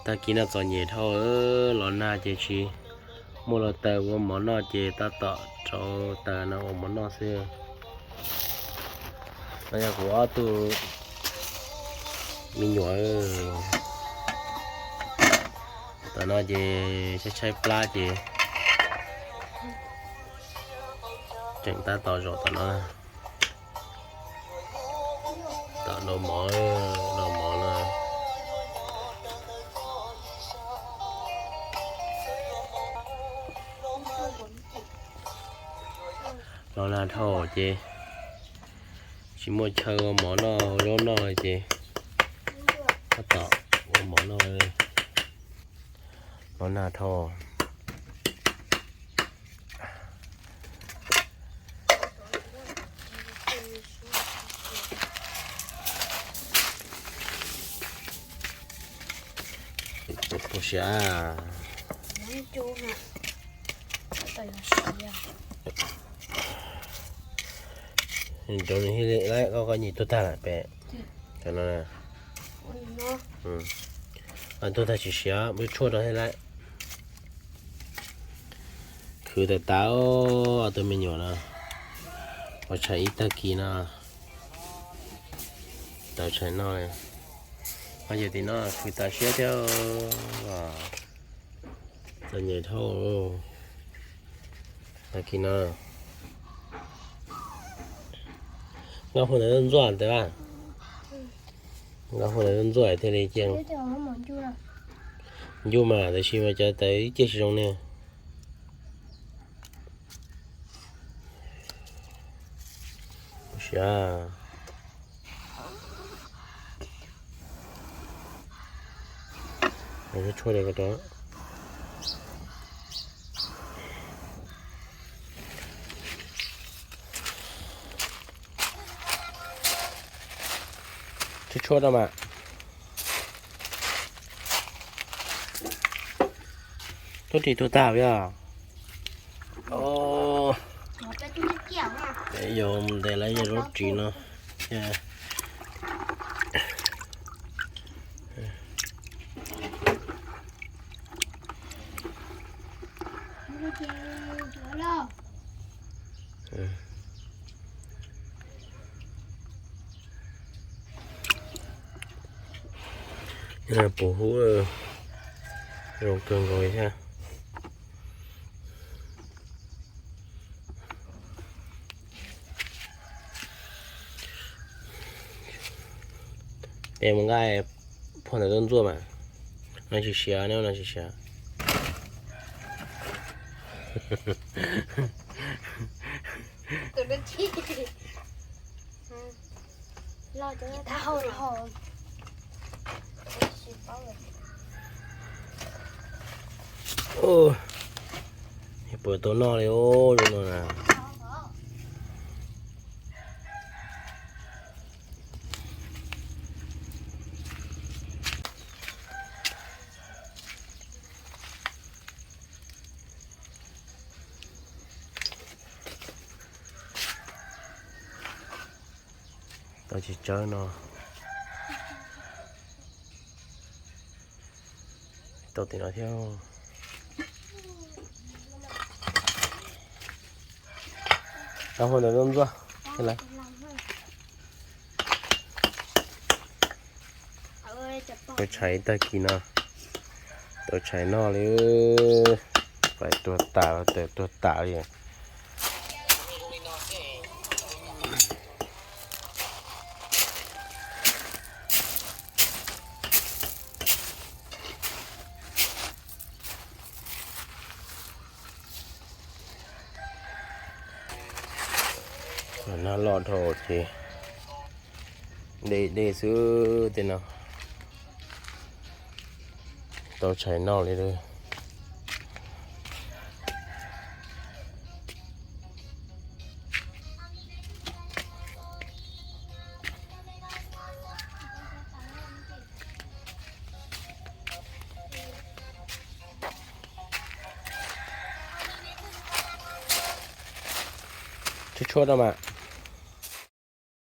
Tag kis no txom nyem dhau, los nag ces tsis muaj los taws ua mov noj ces tab tom rauv taws no ua mov noj xwb. No yog kuv ob tug me nyuam. Tam no ces tshaib tshaib plab ces tseem tab tom zaum tom no. Tom noj mov, noj mov na. Los nag dhau ces tsis muaj chaw ua mov noj, ua zaub noj ces tab tom ua mov noj. Los nag dhau. Puas siav? Rau nws thiaj li laib koj, koj nyiam tuag tag lawm pem. Tam no, tuag tag tsis siav, muab tshuaj rau thiaj laib. Khwv tas tas, ob tug me nyuam no, ua tshais ib tag kis no, tau tshais noj li. Ho yog tim no khwv tas siab thiab, txom nyem dhau. Tag kis no, nqa hu ntawd tuaj ntxuaj ntawd a. Nqa hu ntawd tuaj ntxuaj thiaj li cia. Ncuj mas, tab sis mas cov tawv ib ce tsis zoo ne. Siav. Tshuaj li ko rau. Tshuaj tshuaj rau mas. Tuaj ris tuag tag yog. Peb yuav mus ntes lawv yog zaub ris no. Puv hub zoo kawg nkaus thiab. Peb mus nqa phua ntawd tuaj ntxuaj mas. No tsis siav, no tsis siav. Puas tau noj li os, zoo no na. Tau tsis tsawg no. Tau tim no thiab. Tau hu ntawd tuaj ntxuaj. Tau tshais tag kis no. Tau tshais noj li. Pais tuag tas, tawm tuag tas li. Nag los dhau ces dej dej xwb tej no. Tau tshais noj li. Tshuaj tshuaj rau mas.